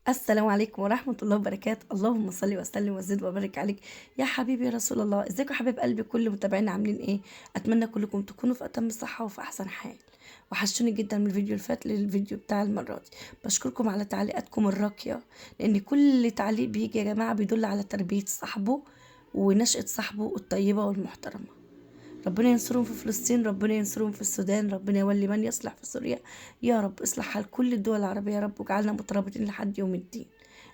السلام عليكم ورحمة الله وبركاته. اللهم صل وسلم وزد وبارك عليك يا حبيبي يا رسول الله. ازيكم يا حبايب قلبي، كل متابعينا عاملين ايه؟ اتمنى كلكم تكونوا في اتم الصحة وفي احسن حال. وحشتوني جدا من الفيديو اللي فات للفيديو بتاع المرة دي. بشكركم على تعليقاتكم الراقية، لان كل تعليق بيجي يا جماعة بيدل على تربية صاحبه ونشأة صاحبه الطيبة والمحترمة. ربنا ينصرهم في فلسطين، ربنا ينصرهم في السودان، ربنا يولي من يصلح في سوريا يا رب. اصلح حال كل الدول العربية يا رب، واجعلنا مترابطين لحد يوم الدين،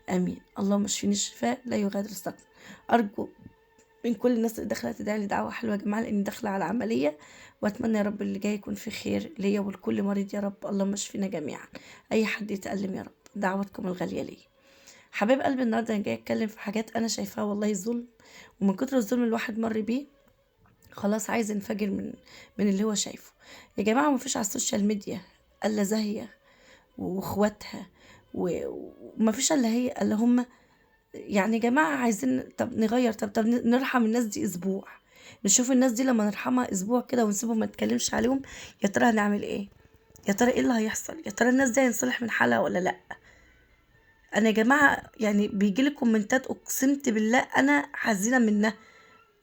امين. اللهم اشفيني الشفاء لا يغادر سقما. ارجو من كل الناس اللي داخله تدعي لي دعوه حلوة يا جماعة، لاني داخله على عملية، واتمنى يا رب اللي جاي يكون في خير ليا ولكل مريض يا رب. اللهم اشفينا جميعا، اي حد يتألم يا رب. دعواتكم الغالية ليا حبايب قلبي. النهارده انا جاية اتكلم في حاجات انا شايفاها والله ظلم، ومن كتر الظلم الواحد مر بيه خلاص عايز ينفجر من اللي هو شايفه يا جماعة. ما فيش على ال social media الا زاهيه واخواتها، وما فيش الا هي الا هم. يعني يا جماعة عايزين طب نغير، طب نرحم الناس دي اسبوع، نشوف الناس دي لما نرحمها اسبوع كده ونسيبهم ما نتكلمش عليهم، يا ترى هنعمل ايه؟ يا ترى ايه اللي هيحصل؟ يا ترى الناس دي هينصلح من حالها ولا لا؟ انا يا جماعة يعني بيجيلي كومنتات اقسمت بالله انا حزينة منها.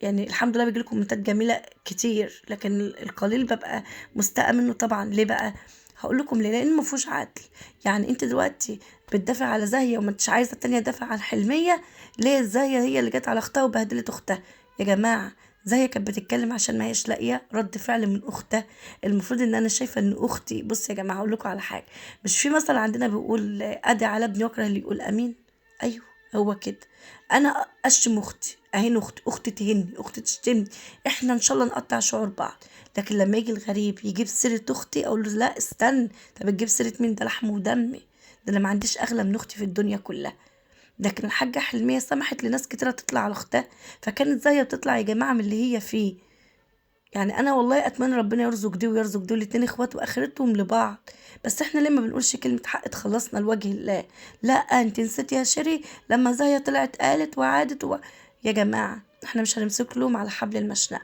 يعني الحمد لله بيجيلي كومنتات جميلة كتير، لكن القليل ببقى مستاءه منه طبعا. ليه بقى؟ هقول لكم ليه. لان ما فيهوش عدل. يعني انت دلوقتي بتدافع على زاهيه وما انتش عايزه التانية تدافع عن حلميه. ليه الزاهيه هي اللي جت على اختها وبهدلت اختها؟ يا جماعة زاهيه كانت بتتكلم عشان ما هيش لاقيه رد فعل من اختها. المفروض ان انا شايفه ان اختي، بص يا جماعة هقول لكم على حاجة، مش في مثل عندنا بيقول ادعي على ابني واكره اللي يقول امين؟ ايوه هو كده. انا اشتم اختي، اهين اختي، اختي تهني، اختي تشتمني، احنا ان شاء الله نقطع شعور بعض. لكن لما يجي الغريب يجيب سيره اختي اقول له لا استنى، طب تجيب سيره مين؟ ده لحم ودمي، ده انا ما عنديش اغلى من اختي في الدنيا كلها. لكن الحاجة حلميه سمحت لناس كتيرة تطلع على اختها، فكانت زي بتطلع يا جماعة من اللي هي فيه. يعني انا والله اتمنى ربنا يرزق دي ويرزق دول، الاتنين اخوات واخرتهم لبعض. بس احنا ليه ما بنقولش كلمة حق تخلصنا لوجه الله؟ لا انت نسيتي يا شيري لما زاهيه طلعت قالت وعادت يا جماعة احنا مش هنمسك لهم على حبل المشنقه.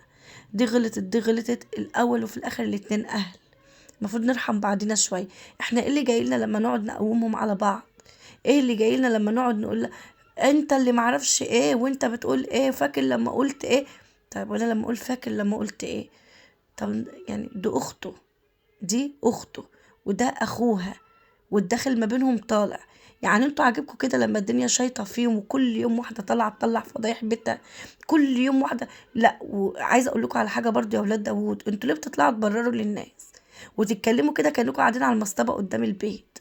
دي غلطت دي غلطت الاول وفي الاخر الاتنين اهل، المفروض نرحم بعضنا شوية. احنا ايه اللي جاي لنا لما نقعد نقومهم على بعض؟ ايه اللي جاي لنا لما نقعد نقول انت اللي معرفش ايه وانت بتقول ايه، فاكر لما قلت ايه؟ طيب وانا لما اقول فاكر لما قلت ايه؟ طب يعني دي اخته، دي اخته وده اخوها، والداخل ما بينهم طالع. يعني انتوا عاجبكم كده لما الدنيا شايطه فيهم وكل يوم واحدة طالعه تطلع فضايح بيتها، كل يوم واحدة؟ لا وعايزه اقول لكم على حاجة برضو يا اولاد داوود، انتوا ليه بتطلعوا تبرروا للناس وتتكلموا كده كانكم قاعدين على المصطبه قدام البيت؟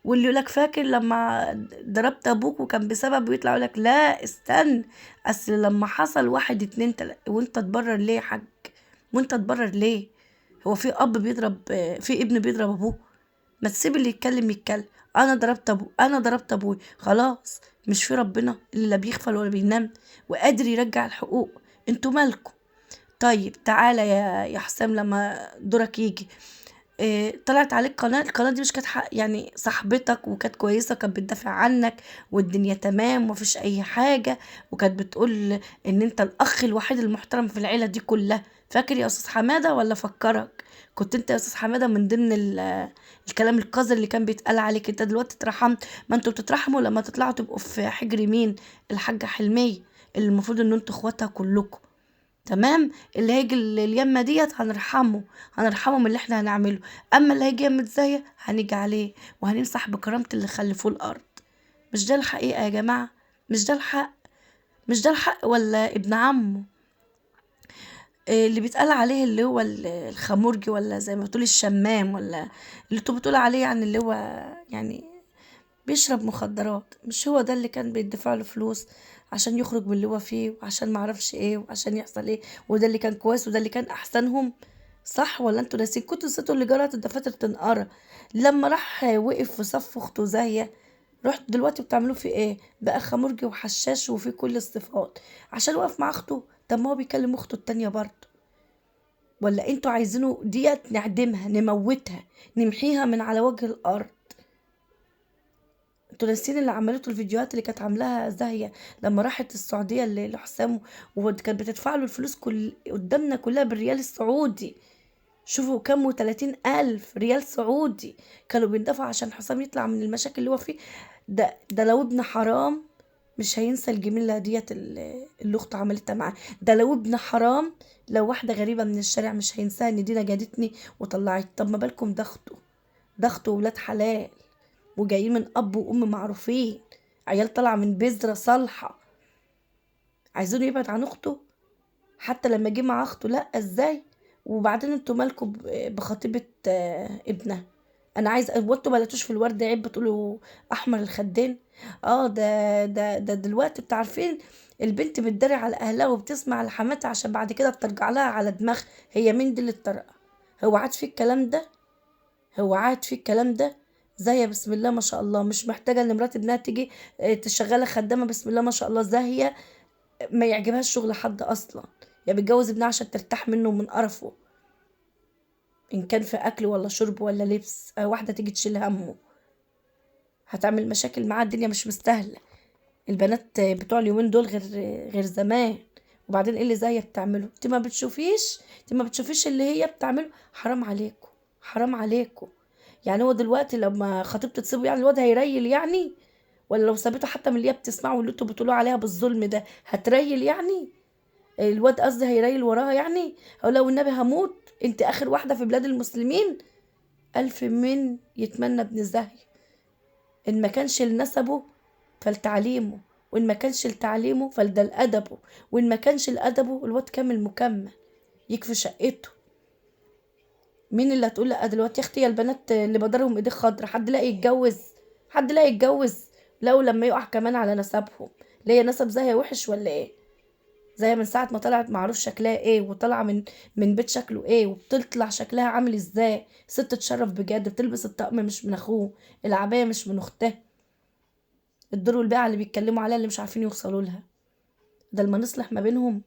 واللي يقولك فاكر لما ضربت ابوك وكان بسبب، ويطلع يقولك لا استنى اصل لما حصل 1 2 3. وانت تبرر ليه يا حاج؟ وانت تبرر ليه؟ هو في اب بيضرب، في ابن بيضرب ابوه؟ ما تسيب اللي يتكلم يتكلم. انا ضربت ابوه، انا ضربت ابوي، خلاص. مش في ربنا اللي لا بيغفل ولا بينام وقادر يرجع الحقوق؟ انتوا مالكم؟ طيب تعالى يا حسام لما دورك يجي. إيه طلعت عليك قناة، القناة دي مش كانت يعني صاحبتك وكانت كويسة وكانت بتدافع عنك والدنيا تمام ومفيش اي حاجة، وكانت بتقول ان انت الاخ الوحيد المحترم في العيلة دي كلها. فاكر يا استاذ حمادة ولا فكرك؟ كنت انت يا استاذ حمادة من ضمن الكلام القذر اللي كان بيتقال عليك. انت دلوقتي اترحمت. ما انتوا بتترحموا لما تطلعوا تبقوا في حجر مين؟ الحاجة حلمية اللي المفروض ان انتوا اخواتها كلكم، تمام؟ اللي هيجي اليمه ديت هنرحمه، هنرحمه من اللي احنا هنعمله. اما اللي هيجي يمة زاهية هنيجي عليه وهنمسح بكرامة اللي خلفوه الارض. مش ده الحقيقة يا جماعة؟ مش ده الحق؟ مش ده الحق ولا ابن عمه اللي بيتقال عليه اللي هو الخمرجي، ولا زي ما بتقول الشمام، ولا اللي انتوا بتقولوا عليه يعني اللي هو يعني بيشرب مخدرات؟ مش هو ده اللي كان بيدفع له فلوس عشان يخرج من اللي هو فيه وعشان معرفش ايه وعشان يحصل ايه؟ وده اللي كان كويس وده اللي كان احسنهم، صح ولا انتوا ناسيين؟ كنتوا نسيتوا اللي جرت الدفاتر تنقرا لما راح وقف في صف اخته زاهيه. رحت دلوقتي بتعملوه في ايه؟ بقى خمرجي وحشاش وفي كل الصفات عشان وقف مع اخته. طب ما هو بيكلم اخته التانية برضه. ولا انتوا عايزينه ديت نعدمها، نموتها، نمحيها من على وجه الارض؟ انتوا ناسيين اللي عملته الفيديوهات اللي كانت عاملاها زاهية لما راحت السعودية لحسام، وكانت بتدفع له الفلوس كل قدامنا كلها بالريال السعودي. شوفوا كم، 30,000 ريال سعودي كانوا بيندفعوا عشان حسام يطلع من المشاكل اللي هو فيه. ده لو ابن حرام مش هينسى الجميلة ديت اللي اخته عملتها معاه. ده لو ابن حرام، لو واحدة غريبة من الشارع مش هينساها ان دي نجدتني وطلعت. طب ما بالكم ده اخته، ده اخته ولاد حلال وجايين من اب وام معروفين، عيال طالعة من بذرة صالحة، عايزينه يبعد عن اخته؟ حتى لما جه مع اخته لا، ازاي؟ وبعدين انتوا مالكوا بخطيبة ابنها؟ انا عايز، هو انتوا ما لقيتوش في الورد عيب بتقولوا احمر الخدين؟ ده ده ده دلوقتي انتوا عارفين البنت بتداري على اهلها وبتسمع لحماتها عشان بعد كده بترجع لها على دماغ. هي مين دي اللي الطرقه؟ هو عاد في الكلام ده؟ هو عاد في الكلام ده؟ زاهية بسم الله ما شاء الله مش محتاجة ان مرات ابنها تيجي تشغلها خدامة. بسم الله ما شاء الله زاهية ما يعجبهاش شغل حد اصلا، يا بتجوز ابنها عشان ترتاح منه ومن قرفه، ان كان في اكل ولا شرب ولا لبس. واحدة تيجي تشيل همه هتعمل مشاكل معاه، الدنيا مش مستاهلة. البنات بتوع اليومين دول غير زمان. وبعدين ايه اللي زاهية بتعمله؟ انت ما بتشوفيش، انت ما بتشوفيش اللي هي بتعمله؟ حرام عليكم، حرام عليكم. يعني هو دلوقتي لما خطيبته تسيبه يعني الواد هيريل يعني؟ ولا لو سابته حتى من اللي هي بتسمعه واللي انتوا بتقولوه عليها بالظلم ده هتريل يعني؟ الواد قصدي هيريل وراها يعني؟ او لو النبي هموت، انت اخر واحدة في بلاد المسلمين. الف من يتمنى ابن زاهية، ان ما كانش لنسبه فلتعليمه، وان ما كانش لتعليمه فلده لادبه، وان ما كانش لادبه الواد كامل مكمل يكفي شقته. مين اللي هتقول لا دلوقتي يا اختي؟ يا البنات اللي بدرهم ايديه خضرا، حد لا يتجوز، حد لا يتجوز لو لما يقع كمان على نسبهم. ليه نسب زاهية وحش ولا ايه؟ زي من ساعة ما طلعت معروف شكلها ايه، وطالعة من بيت شكله ايه، وبتطلع شكلها عامل ازاي. ست تشرف بجد، بتلبس الطقم مش من اخوه، العباية مش من اختها. الدور والبيعة اللي بيتكلموا عليها اللي مش عارفين يوصلوا لها، بدل ما نصلح ما بينهم،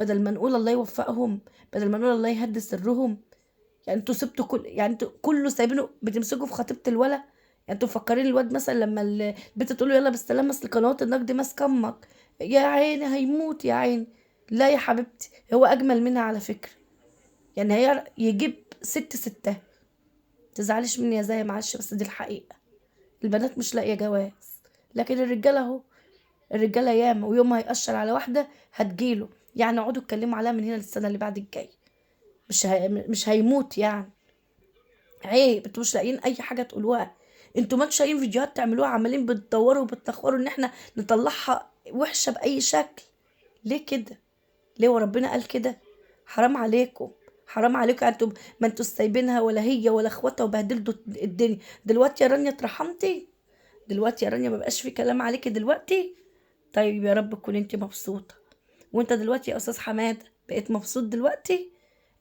بدل ما نقول الله يوفقهم، بدل ما نقول الله يهدي سرهم. يعني انتوا سبتوا كل، يعني انتوا كله سايبينه بتمسكوا في خطيبة الولا. يعني انتوا مفكرين الواد مثلا لما البنت تقول له يلا بالسلامة اصل قنوات النقد ماسكه امك، يا عيني هيموت يا عيني. لا يا حبيبتي، هو اجمل منها على فكرة. يعني هي يجيب ست ستة. تزعليش مني يا زاهية معلش، بس دي الحقيقة. البنات مش لاقيه جواز، لكن الرجالة اهو، الرجالة ياما، ويوم ما هيقشر على واحدة هتجيله. يعني اقعدوا اتكلموا عليها من هنا للسنة اللي بعد الجاي، مش هيموت يعني. عيب، انتوا مش لاقيين اي حاجة تقولوها، انتوا ما انتوا لاقيين فيديوهات تعملوها، عمالين بتدوروا وبتنخوروا ان احنا نطلعها وحشة باي شكل. ليه كده؟ ليه وربنا قال كده؟ حرام عليكم، حرام عليكم. انتوا ما انتوا سايبينها ولا هي ولا اخواتها، وبهدلتوا الدنيا. دلوقتي يا رانيا اترحمتي، دلوقتي يا رانيا ما بقاش في كلام عليكي دلوقتي. طيب يا رب تكوني انت مبسوطة. وانت دلوقتي يا استاذ حمادة بقيت مبسوط دلوقتي؟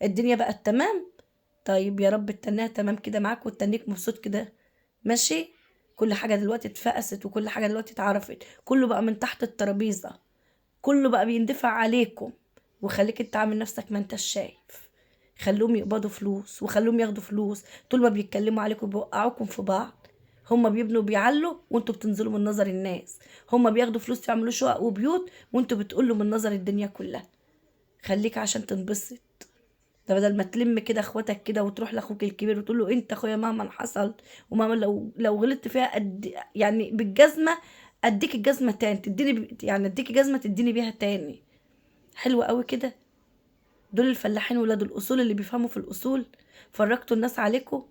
الدنيا بقت تمام؟ طيب يا رب تتنيها تمام كده معاك وتتنيك مبسوط كده، ماشي؟ كل حاجة دلوقتي اتفقست، وكل حاجة دلوقتي اتعرفت، كله بقى من تحت الترابيزة، كله بقى بيندفع عليكم. وخليك انت عامل نفسك ما انت شايف. خلوهم يقبضوا فلوس وخلوهم ياخدوا فلوس، طول ما بيتكلموا عليكم بيوقعوكم في بعض. هما بيبنوا بيعلوا وانتوا بتنزلوا من نظر الناس، هما بياخدوا فلوس يعملوا شقق وبيوت وانتوا بتقولوا من نظر الدنيا كلها. خليك عشان تنبسط. ده بدل ما تلم كده اخواتك كده وتروح لاخوك الكبير وتقول له انت اخويا مهما حصل، ومهما لو غلطت فيها يعني بالجزمه اديك الجزمة تاني، تديني يعني اديك جزمه تديني بيها تاني. حلوة قوي كده. دول الفلاحين ولاد الاصول اللي بيفهموا في الاصول. فرجتوا الناس عليكم.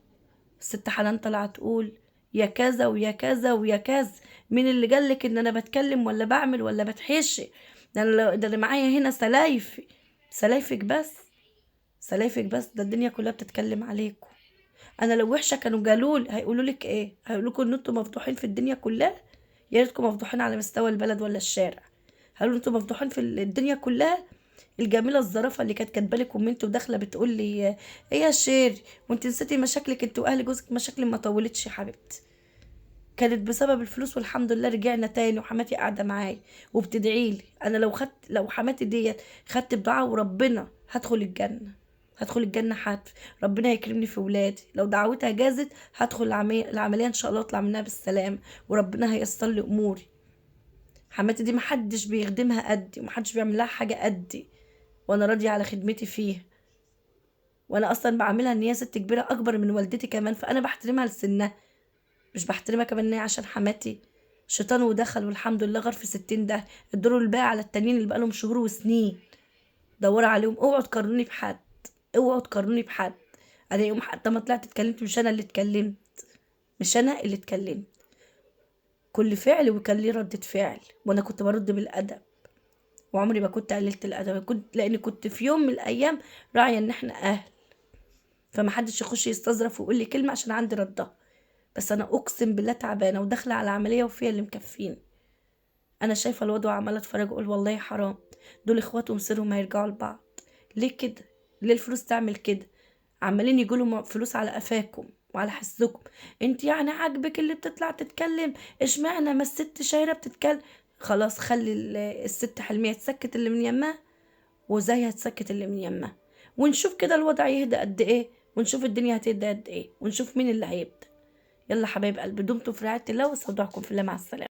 الست حنان طلعت تقول يا كذا ويا كذا ويا كذا، مين اللي قالك ان انا بتكلم ولا بعمل ولا بتحش؟ ده اللي معايا هنا سلايفي، سلايفك بس، سلايفك بس، ده الدنيا كلها بتتكلم عليكم. انا لو وحشة كانوا جالول هيقولوا لك ايه؟ هيقولوا لكم ان انتوا مفضوحين في الدنيا كلها. يا ريتكم مفضوحين على مستوى البلد ولا الشارع، هيقولوا انتوا مفضوحين في الدنيا كلها. الجميلة الظرافه اللي كانت كاتبه لي comment وداخله بتقول لي ايه يا شير وانت نسيتي مشاكلك انت واهل جوزك؟ مشاكل ما طولتش يا حبيبتي، كانت بسبب الفلوس، والحمد لله رجعنا تاني، وحماتي قاعدة معايا وبتدعي لي. انا لو حماتي ديت خدت بدعاء وربنا هدخل الجنة، هدخل الجنة حتف، ربنا يكرمني في ولادي. لو دعوتها جازت هدخل العملية ان شاء الله اطلع منها بالسلامة، وربنا هيسر لي اموري. حماتي دي محدش بيخدمها قدي، ومحدش بيعمل لها حاجة قدي، وانا راضية على خدمتي فيها. وانا اصلا بعملها ان هي ست كبيرة اكبر من والدتي كمان، فانا بحترمها لسنها، مش بحترمها كمان ان هي عشان حماتي. شيطان ودخل والحمد لله غرف 60 ده. الدور الباقي على التانيين اللي بقالهم شهور وسنين، دوروا عليهم. اوعوا تقارنوني بحد، اوعوا تقارنوني بحد. انا يوم حتى ما طلعت اتكلمت مش انا اللي اتكلمت، مش انا اللي اتكلمت. كل فعل وكان ليه ردة فعل، وانا كنت برد بالادب، وعمري ما كنت قللت الادب، كنت لان كنت في يوم من الايام راعيه ان احنا اهل، فما حدش يخش يستظرف ويقول لي كلمة عشان عندي ردها. بس انا اقسم بالله تعبانة وداخله على عملية وفيها اللي مكفيني. انا شايفه الوضع وعماله اتفرج واقول والله حرام، دول اخوات ومصيرهم هيرجعوا لبعض. ليه كده؟ ليه الفلوس تعمل كده؟ عمالين يجولوا فلوس على قفاكم وعلى حسكم. انت يعني عاجبك اللي بتطلع تتكلم؟ اشمعنى ما الست شهيرة بتتكلم؟ خلاص خلي الست حلميه تسكت اللي من يمها، وزيها تسكت اللي من يمها، ونشوف كده الوضع يهدى قد ايه، ونشوف الدنيا هتهدى قد ايه، ونشوف مين اللي هيبدا. يلا حبايب قلبي، دمتم في رعاية الله واستودعكم في الله، مع السلامة.